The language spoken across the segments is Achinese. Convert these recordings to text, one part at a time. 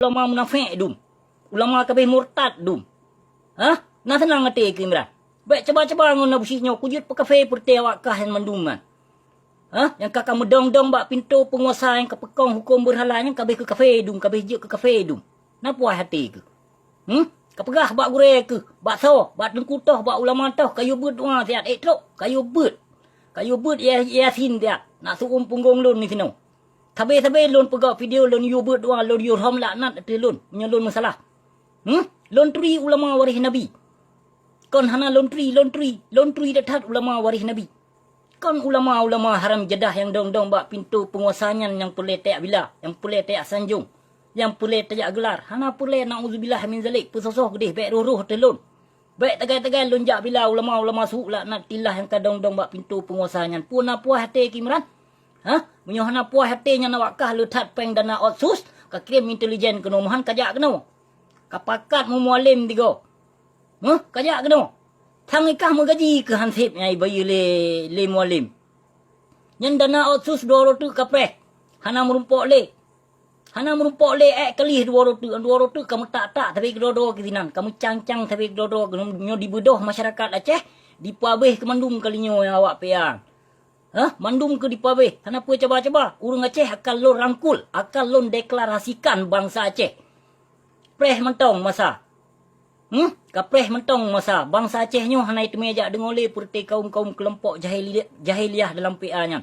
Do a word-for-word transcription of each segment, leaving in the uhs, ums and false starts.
ulama munafék dum. Ulama kabéh murtad dum. Hah? Na seunang até keu Imran? Bèk caba-caba ngon Abu Syik nyoe, kujeuet peukafé peureuté awak kah nyan mandum nyan. Hah? Nyang ka, ka meudong-dong bak pintoe peunguasa nyang ka peukong hukôm beurhala nyan kabéh keu kafé dum, kabéh jeuet keu kafé dum. Na puas até keuh? Hmm? Ka peugah bak gurée keuh, bak soe, bak teungku toh, bak ulama toh, kayue beuet doa siat, ék trok, kayue beuet. Kayue beuet Ya-, Yasin siat, nak seu'uem punggong lôn disinoe. Sabe-sabe lôn peugah video lôn yue beuet doa, lôn yue rhom laknat ateueh lôn, meunyoe lôn meusalah. Hmm? Lôn turi ulama waréh Nabi. Kon hana lôn turi, lôn turi, lôn turi that-that ulama waréh Nabi. Kon ulama-ulama haram jadah nyang dong-dong bak pintoe peunguasa nyan nyang peureulée tajak bila, nyang peureulée tajak sanjong, nyang peureulée tajak geular. Hana peureulée, na'udzubillah min zalik, peusoh-soh geudeh, bèk roh-roh ateueh lôn. Bèk tagai-tagai lôn jak bila ulama-ulama su' laknatillah nyang ka dong-dong bak pintoe peunguasa nyan. Peue na puas até keu Imran? Hah? Meunyoe hana puas até nyan awak kah le that péng dana otsus, ka kirém intelijen keunoe, meuhan ka jak keunoe. Ka pakat mu-, mualém tigoe. Hah? Ka jak keunoe. Sang ikah meugaji keu hansép nyang ibayeue lé, lé mualém. Nyan dana otsus dua reutôh ka preh. Hana meurumpok lé. Hana meurumpok lé, ék keulih dua reutôh, dua reutôh ka meutak-tak sabe keudroe-droe keuh sinan, ka meucang-cang sabe keudroe-droe keuh, nyoe dibeudôh masyarakat Aceh, dipeuabéh keu mandum kali nyoe awak P A. Hah? Mandum keuh dipeuabéh, hana peue caba-caba. Ureuëng Aceh akan lôn rangkul, akan lôn deklarasikan bansa Aceh. Preh mantong masa. Hmm? Ka preh mantong masa, bansa Aceh nyoe hana teumé jak deungoe lé peureuté kaum-kaum keulompok jahili-, jahiliyah dalam P A nyan.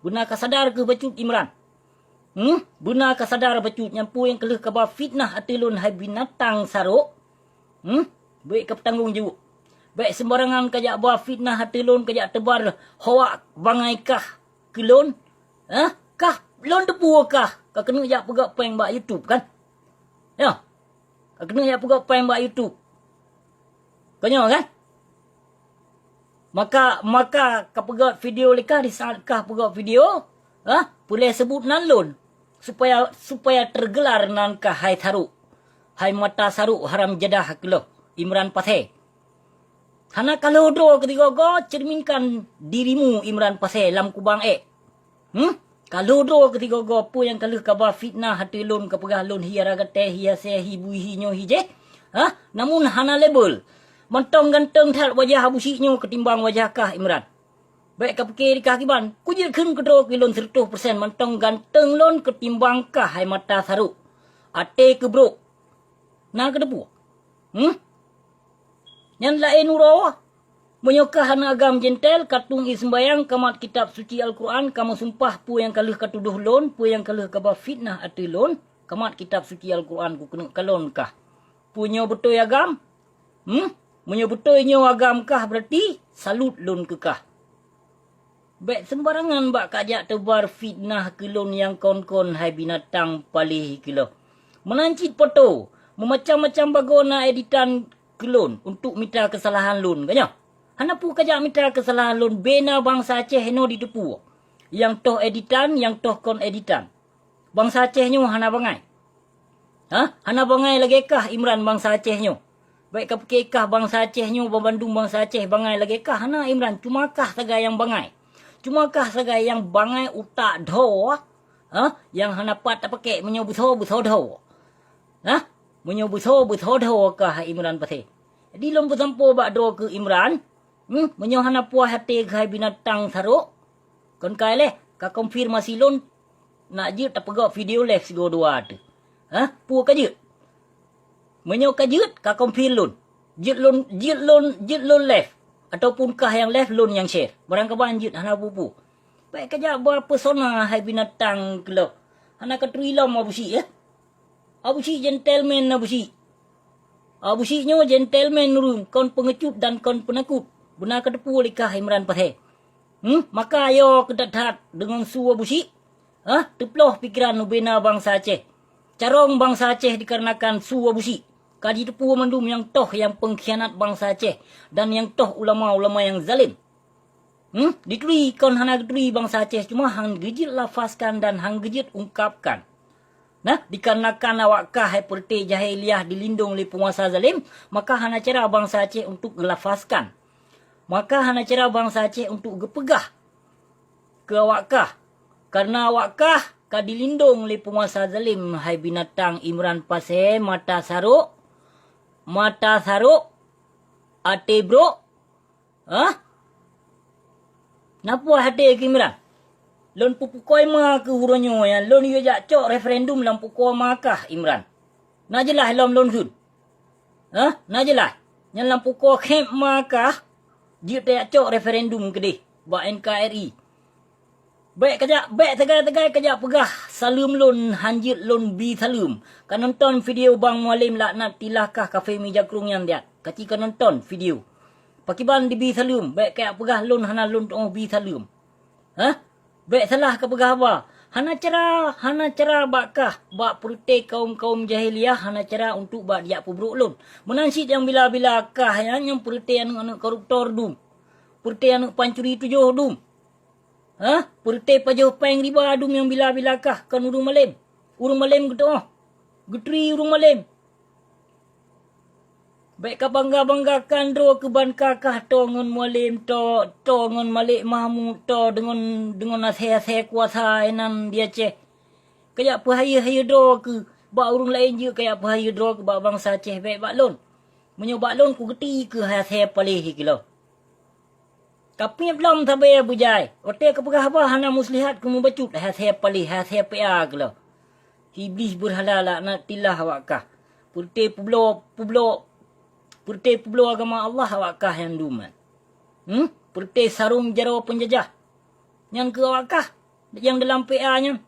Beuna ka sadar keuh bacut Imran. Hmm? Beuna ka sadar bacut nyan peue nyang ka lheueh kaba fitnah ateueh lôn hai binatang sarok? Hmm? Bèk ka peutanggong jaweueb. Bèk seumbarangan ka jak ba fitnah ateueh lôn, ka jak teubar hoak bangai kah keu lôn. Hah? Kah lôn teupeue kah ka keuneuk jak peugah péng bak YouTube kan? Ya. Ka keuneuk jak peugah péng bak YouTube. Ka nyoe kan? Maka, maka ka peugah video lé kah, di saat kah peugah video, ha? Peureulée seubut nan lôn, supaya, supaya teugelar nan kah hai sarok, hai mata sarok haram jadah keuloh, Imran Pasé. Hana ka lheueh droe keu sigoe-goe, cerminkan dirimu Imran Pasé lam kubang ék. Hmm? Ka lheueh droe keu sigoe-goe, peue nyang ka lheueh kaba fitnah ateueh lôn, ka peugah lôn hi ara gatée, hi asée, hi bui, hi nyoe, hi jéh? Hah? Namun hana label. Mantong ganteng that wajah Abu Syik nyoe keutimbang wajah kah Imran. Bèk ka pike di kah kiban, kujeuet kheun keudroe keu lôn sireutoh persen mantong ganteng lôn keutimbang kah hai mata sarok. Até keuh brok. Na keuteupue? Hmm? Nyan laén uroe, meunyoe kah hana agam jentel, ka tueng ie seumbayang, ka mat kitab suci Al-Quran, ka meusumpah peue nyang ka lheueh ka tudoh lôn, peue nyang ka lheueh kaba fitnah ateueh lôn, ka mat kitab suci Al-Quran kukeuneuk kalon kah. Peue nyoe beutôi agam? Hmm? Meunyoe beutôi nyoe agam kah, beurati salut lôn keu kah. Bèk seumbarangan bak kajak teubar fitnah keu lôn nyang kon-kon hai binatang paléh keuloh. Meunan cit poto, meumacam-macam bagoe na editan keu lôn untuk mita keusalahan lôn, ka nyoe? Hana peue kajak mita keusalahan lôn, bena bansa Aceh inoe jiteupeue. Nyang toh editan, nyang toh kon editan. Bansa Aceh nyoe hana bangai. Hah? Hana bangai lagée kah Imran bansa Aceh nyoe. Bèk ka pike kah bansa Aceh nyoe, banmandum bansa Aceh bangai lagée kah. Hana Imran, cuma kah sagai nyang bangai. Cuma kah sagai nyang bangai utak dhoe, hah? Nyang hana pat tapakée meunyoe beusoe, beusoe dhoe. Hah? Meunyoe beusoe, beusoe dhoe kah Imran Pasé. Jadi lôn peusampoe bak droe keu Imran, hmm, meunyoe hana puas até keuhai binatang sarok, kon kai lé, ka konfirmasi lôn, nak jeuet tapeugah video live sigoe dua teuh. Hah? Peue ka jeuet? Meunyoe ka jeuet, ka konfir lôn. Jeuet lôn, jeuet lôn, jeuet lôn live. Ataupun kah nyang live, lôn nyang share. Barangkaban jeuet hana peue-peue. Bèk kajak ba persona hai binatang keuloh. Hana ka turi lom Abu Syik, ya? Abu Syik gentleman Abu Syik. Abu Syik nyoe gentleman ureuëng, kon peungecut dan kon peunakot. Beuna ka teupeue lé kah Imran Pasé. Hmm? Maka ayo keu that-that deungon su Abu Syik. Hah? Teuploh pikeran ubena bansa Aceh. Carông bansa Aceh dikarenakan su Abu Syik. Ka jiteupeue mandum nyang toh nyang peungkhianat bansa Aceh dan nyang toh ulama-ulama nyang zalem. Hmm? Dituri kon hana geuturi bansa Aceh, cuma han geujeuet lafazkan dan han geujeuet ungkapkan. Nah, dikarenakan awak kah hai peureuté jahiliyah dilindong lé peunguasa zalem, maka hana cara bansa Aceh untuk geulafazkan. Maka hana cara bansa Aceh untuk geupeugah keu awak kah. Kareuna awak kah Ka dilindong lé peunguasa zalim, hai binatang Imran Pasé, mata sarok, mata sarok, até brok, hah? Na puih até keu Imran? Lôn peupukoe ma keu uroe nyoe nyan, lôn yue jak cok referendum lam pukoe ma kah Imran? Na jeulaih lom lôn kheun? Hah? Na jeulaih? Nyan lam pukoe khép ma kah jeuet tajak cok referendum keudeh bak N K R I. Bék kajak, bék sagai-sagai kajak peugah saleuem lôn, hanjeuet lôn bi saleuem. Ka nonton video Bang Mualem laknat tilah kah kafé mi jakrong nyan diat. Kaci ka nonton video. Pakiban dibi saleuem, bék kajak peugah lôn hana lôn tuoh bi saleuem. Hah? Bék salah kapeugah haba. Hana cara, hana cara bak kah, bak peureute kaum-kaum jahiliyah hana cara untuk bak dijak peubrok lôn. Meunan cit nyang bila-bila kah nyan, nyang peureute aneuëk-aneuëk koruptor dum. Peureute aneuëk pancuri tujoh dum. Hah? Peureute pajoh péng riba dum nyang bila-bila kah kon ureuëng malem. Ureuëng malem geutuoh. Geuturi ureuëng malem. Bék kabangga-banggakan droe keuban kakah toh ngon Mualem toh, toh ngon Malek Mahmud toh deungon, deungon asée-asée kuasa inan di Aceh. Kajak peuhayeue-hayeue droe keu bak ureuëng laén jeuet kajak peuhayeue droe keu bak bansa Aceh bék bak lôn. Meunyoe bak lôn kugeuti keu asée paléh kilo. Kapiep lom sabe beujai, watée kapeugah haba hana muslihat keumeubacut, hai asée paléh, hai asée P A keulôh. Iblih beurhala laknat tilah awak kah. Peureute peubloe, peubloe, peureute peubloe agama Allah awak kah nyang dum nyan. Hmm? Peureute sarong jaroe peunjajah. Nyan keuh awak kah nyang dalam P A nyan.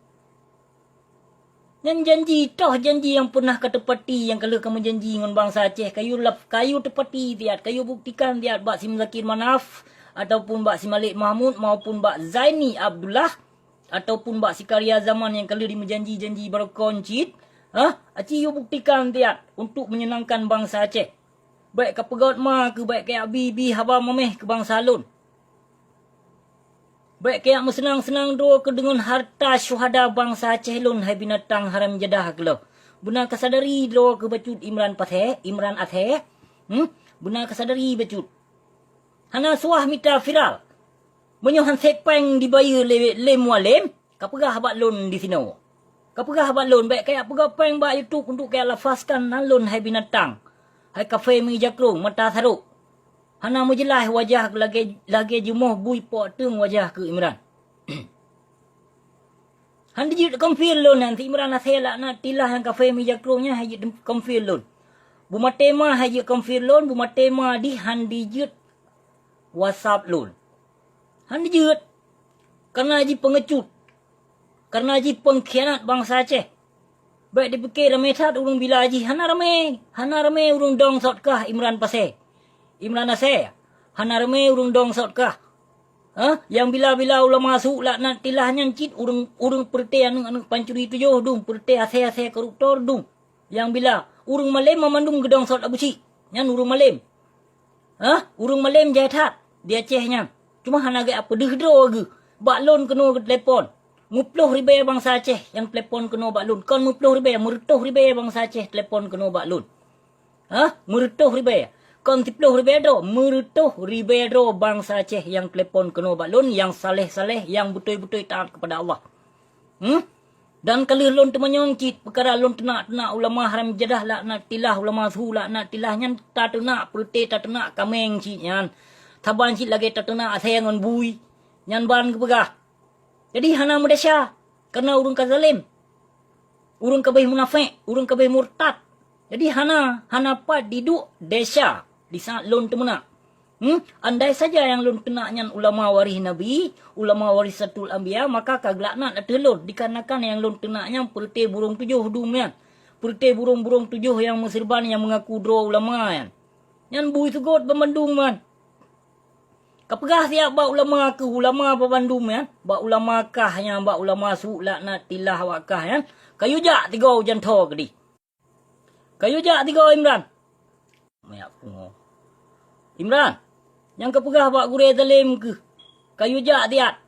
Nyan janji, toh janji nyang peunah kateupati nyang ka lheueh kameujanji ngon bansa Aceh, kayue lap-, kayue teupati siat, kayue buktikan siat bak si Muzakir Manaf, ataupun bak si Malek Mahmud, maupun bak Zaini Abdullah, ataupun bak si Karya Zaman nyang ka lheueh jimeujanji-janji barokon cit, hah? Aci yue buktikan siat untuk meunyeunangkan bansa Aceh. Bék kapeugét ma keu bék kajak bi-bi haba maméh keu bansa lôn. Bék kajak meuseunang-seunang droe keu deungon harta syuhada bansa Aceh lôn, hai binatang haram jadah keulôh. Beuna kasadari droe keu bacut Imran Pasé, Imran Asé? Hmm? Beuna kasadari bacut. Hana suah mita viral. Meunyoe han sép péng dibayeue lé, lé Mualem, kapeugah bak lôn disinoe. Kapeugah bak lôn, bék kajak peugah péng bak YouTube untuk kajak lafazkan nan lôn hai binatang. Hai kafé meujakrong mata sarok. Hana meujeulaih wajah lagée, lagée jumoh bui pok teueng wajah keu Imran. Han dijeuet konfir lôn nyan, si Imran Asé laknat tilah nyang kafé meujakrong nyan han jeuet konfir lôn. Bumaté ma han jeuet konfir lôn, bumaté ma dih han dijeuet WhatsApp lôn. Han dijeuet. Kareuna jipeungecut. Kareuna jipeungkhianat bansa Aceh. Bék dipike ramé that ureuëng bila jih, hana ramé. Hana ramé ureuëng dong sot kah Imran Pasé. Imran Asé, hana ramé ureuëng dong sot kah. Hah? Nyang bila-bila ulama su laknat tilah nyan cit ureuëng, ureuëng peureute aneuëk-aneuëk pancuri tujoh dum, peureute asé-asé koruptor dum. Nyang bila, ureuëng malém mamandum geudong sot Abusyik. Nyan ureuëng malém. Hah? Ureuëng malém jai that di Aceh nyan. Cuma hana gét peudeuh droe geuh. Bak lôn keunoe geutelepon. Meuploh ribée bansa Aceh nyang telepon keunoe bak lôn. Kon meuploh ribée, meureutoh ribée bansa Aceh telepon keunoe bak lôn. Hah? Meureutoh ribée. Kon siploh ribée droe, meureutoh ribée droe bansa Aceh nyang telepon keunoe bak lôn, nyang saleh-saleh, nyang beutôi-beutôi taat keupada Allah. Hmm? Dan ka lheueh lôn teumanyong cit peukara lôn teunak-teunak ulama haram jadah laknat tilah, ulama su laknat tilah nyan tateunak peureute, tateunak kaméng cit nyan. Saban cit lagée tateunak asée ngon bui. Nyan ban geupeugah. Jadi hana meudesya, kareuna ureuëng ka zalém. Ureuëng ka béh munafék, ureuëng ka béh murtad. Jadi hana, hana pat diduek desya disaat lôn teumeunak. Hmm? Andai saja nyang lôn teunak nyan ulama waréh Nabi, ulama warasatul anbiya, maka ka geulaknat ateueh lôn, dikarenakan nyang lôn teunak nyan peureute burông tujoh dum nyan. Peureute burông-burông tujoh nyang meuseureuban nyang meungaku droe ulama nyan. Nyan bui seugot banmandum nyan. Kapeugah siat bak ulama keuh, ulama banmandum nyan, bak ulama kah nyan, bak ulama su laknat tilah awak kah nyan, kayue jak tigoe ujan tho keudeh. Kayue jak tigoe Imran. Miak pungo. Imran, nyang kapeugah bak gurée zalém keuh, kayue jak siat.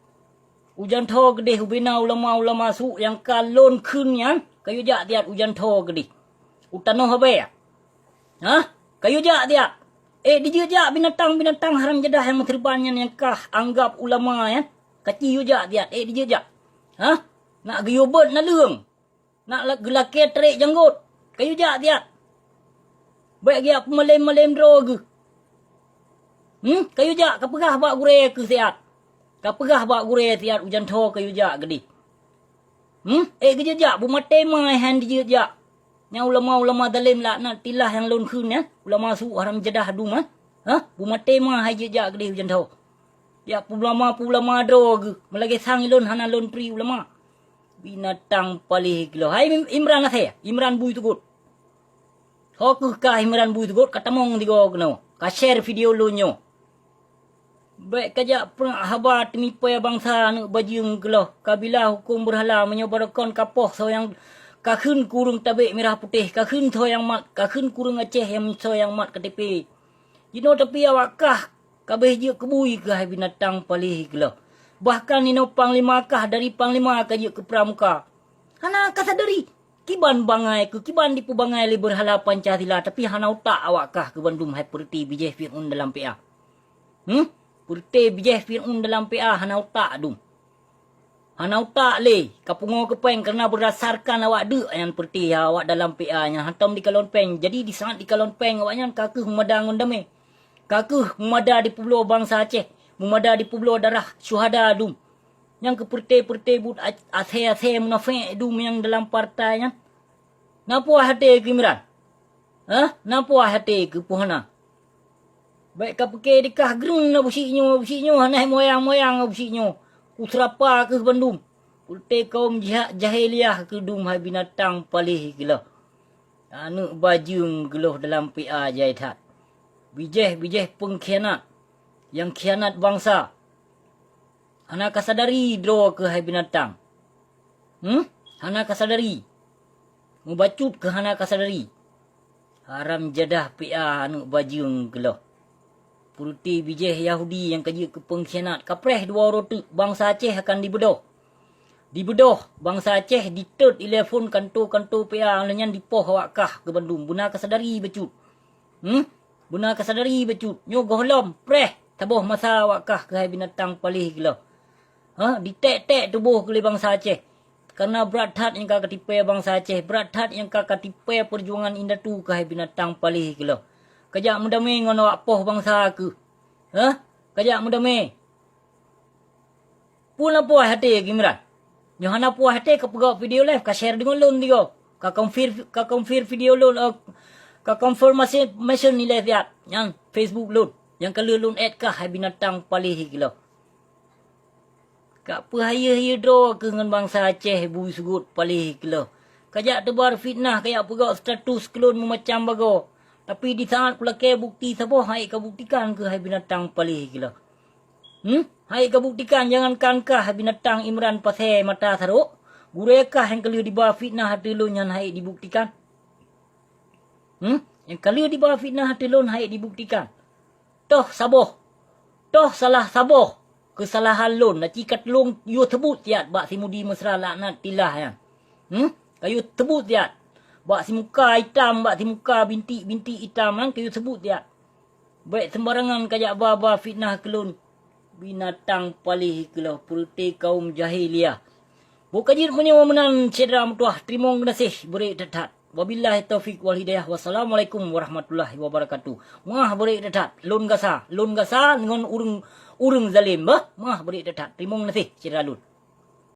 Ujan tho keudeh ubena ulama-ulama su nyang ka lôn kheun nyan, kayue jak siat ujan tho keudeh. U tanoh abée. Hah? Kayue jak siat. Eh, dijeuet jak binatang-binatang haram jadah nyang meuseureuban nyan nyang kah anggab ulama nyan. Kaci yue jak siat. Eh, dijeuet jak. Hah? Nak geuyue beuet naleueng. Nak la-, geulakée trek janggot. Kayue jak siat. Bék geujak peumalém-malém droe geuh. Hmm? Kayue jak kapeugah bak gurée keuh siat. Kapeugah bak gurée siat ujan tho kayue jak geudeh. Hmm? Eh, geujak, beumaté ma hai han dijak. Nyang ulama-ulama zalim laknatillah nyang lôn kheun nyan, ulama su haram jadah dum, ha? Ha? Beumaté ma hai jijak geudeh ujan tho. Ya, peulama-peulama droe geuh, meulagée sang ilôn hana lôn pri ulama. Binatang paléh keulôh. Hai Im-, Imran Nasir, Imran Bui Sugot. Ho keuh kah Imran Bui Sugot, ka tamong sigoe keunoe. Ka share video lôn nyoe. Bék kajak prang haba teumipée bansa aneuëk bajeueng keulôh. Ka bila huköm beurhala meunyoe barokon ka poh soe nyang ka kheun keu ureuëng tabek mirah putéh, ka kheun soe nyang mat, ka kheun keu ureuëng Aceh nyang soe nyang mat K T P. Jinoe tapi awak kah ka béh jeuet keu bui keuhai binatang paléh keulôh. Bahkan inoe panglima kah dari panglima ka jeuet keu pramuka. Hana ka sadari. Kiban bangai keu kiban dipeubangai lé beurhala Pancasila, tapi hana utak awak kah keu bandum hai peureuté bijéh Fir'aun dalam P A. Hmm? Peureuté bijéh Fir'aun dalam P A hana utak dum. Hana utak lé, ka pungoe keu péng kareuna beurdasarkan awak deuk nyan peureuté awak dalam P A nyan hantom dikalon péng. Jadi disaat dikalon péng awak nyan ka keuh meumada ngon damé. Ka keuh meumada dipeubloe bansa Aceh, meumada dipeubloe darah syuhada dum. Nyang keu peureuté-peureuté buet a-, asée-asée munafék dum nyang dalam partai nyan. Na puih até keu Imran? Hah? Na puih até keu peue hana? Bék ka pike dikah greueng na busi nyoe, busi nyoe hana moyang-moyang busi nyoe. Kuseurapa keuh bandum. Peureuté kaum jiha-, jahiliah keu dum hai binatang paléh keulôh. Aneuëk bajeueng keulôh dalam P A jai that. Bijéh-bijéh peungkhianat. Nyang khianat bansa. Hana ka sadari droe keuhai binatang. Hmm? Hana ka sadari. Mubacut keuh hana ka sadari. Haram jadah P A aneuëk bajeueng keulôh. Peureuté bijéh Yahudi nyang ka jeuet keu peungkhianat. Ka preh dua uroe teuk bansa Aceh akan dibeudôh. Dibeudôh bansa Aceh ditot ilée phon kanto-kanto P A lheueh nyan dipoh awak kah keu bandum. Beuna ka sadari bacut. Hmm? Beuna ka sadari bacut. Nyoe gohlom preh saboh masa awak kah keuhai binatang paléh keulôh. Ha, diték-ték tuboh keu lé bansa Aceh. Kareuna brat that nyang ka katipée bansa Aceh, brat that nyang ka katipée peujuangan indatu keuhai binatang paléh keulôh. Kajak meudamé ngon awak poh bansa keuh. Ha? Kajak meudamé. Peue na puih até keu Imran? Nyoe hana puih até ka peugah video live, ka share deungon lôn tigo. Ka confirm, ka confirm video lôn, eh, ka confirmation nilai siat nyang Facebook lôn. Nyang ka lheueh lôn add kah hai binatang paléh keulôh. Ka peuhayeue-hayeue droe keuh ngon bansa Aceh bui sugot paléh keulôh. Kajak teubar fitnah, kajak peugah status keu lôn meumacam bagoe. Tapi di saat kulakée bukti saboh hai kabuktikan keuhai binatang paléh keulôh. Hmm? Hai kabuktikan, jangankan kah binatang Imran pasée mata sarok, gurée kah nyang ka lheueh diba fitnah ateueh lôn nyan hai dibuktikan. Hmm? Nyang ka lheueh diba fitnah ateueh lôn hai dibuktikan. Toh saboh. Toh salah saboh keusalahan lôn, na ci ka tulông yue seubut siat bak si Mudi Mesra laknatillah nyan. Hmm? Ka yue seubut siat. Bak si muka itam, bak si muka bintik-bintik itam nyan ka yue seubut siat. Bék seumbarangan kajak ba-ba fitnah keu lôn. Binatang paléh keulôh, peureuté kaum jahiliah. Boh ka jeuet meunyoe meunan syedara meutuwah, teurimong geunaséh beurek that-that. Wabillahi taufiq wal hidayah. Wassalamualaikum warahmatullahi wabarakatuh. Meuah beurek that-that, lôn gasa, lôn gasa ngon ureuëng, ureuëng zalém bah. Meuah beurek that-that. Teurimong geunaséh syedara lôn.